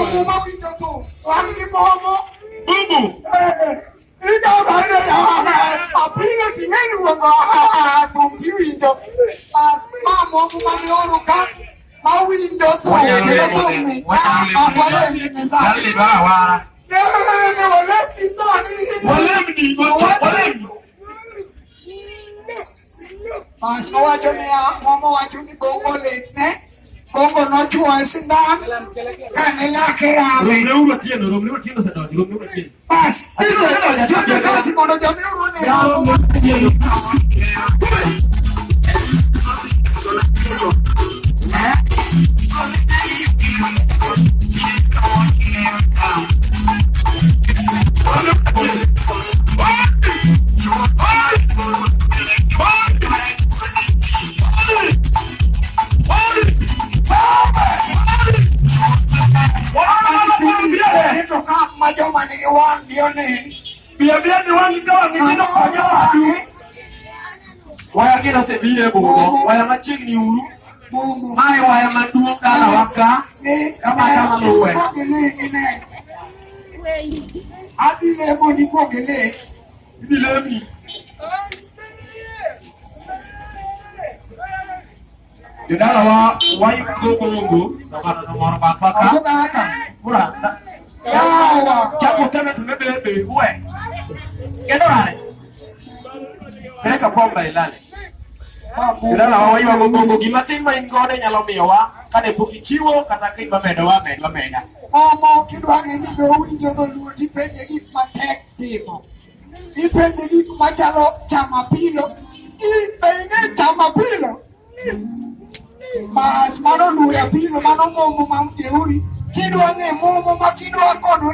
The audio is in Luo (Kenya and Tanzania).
Momo ma winjo thum. Wan gi momo. Bubu. Apilo ting'eni wuongo thum tiwinjo. Bas ma momo mane oro ka ma winjo thum kendo thum ni. Ok walemni ni sani. Jalni dwaro awara. Ne walemni sani. Walemni, walemni. Bas owacho niya, momo wacho ni bongo litne. Bongo nochuoye sindan kane lake rame. Romneuru Atieno, romneuru Atieno osedonjo, romneuru Atieno. Bas, biro kasi mondo jamiuru ne. To ka ma joma nigi wang' gi onen. Bia bia ni wang'i ka wang'i tino konyo wadu. Waya gino osebiro e budho, waya machiegni uru. Mae waya maduong' dalawa ka. Kama kama luwe. Adhi lemo ni kuong ile. Idhi lemni. Jodalawa waiko bongo to ng'ato to moro bathwa ka. Ogaka. Ura. Yawa. Chako tena tumebebe we. Kendo rare. Peleka pomba ilale. Jodalawa waywago bongo gima tin ma in godo inyalo miyowa kane pok ichiwo kata ka idwa medowa medwa meda. Momo kidwa ng'e ni be owinjo dholuo tipenje gik matek timo. Ipenje gik machalo chamo apilo. In be ing'e chamo apilo? Bas mano luor apilo, mano momo ma jeuri. Kidwa ng'e momo ma kidwa kono ni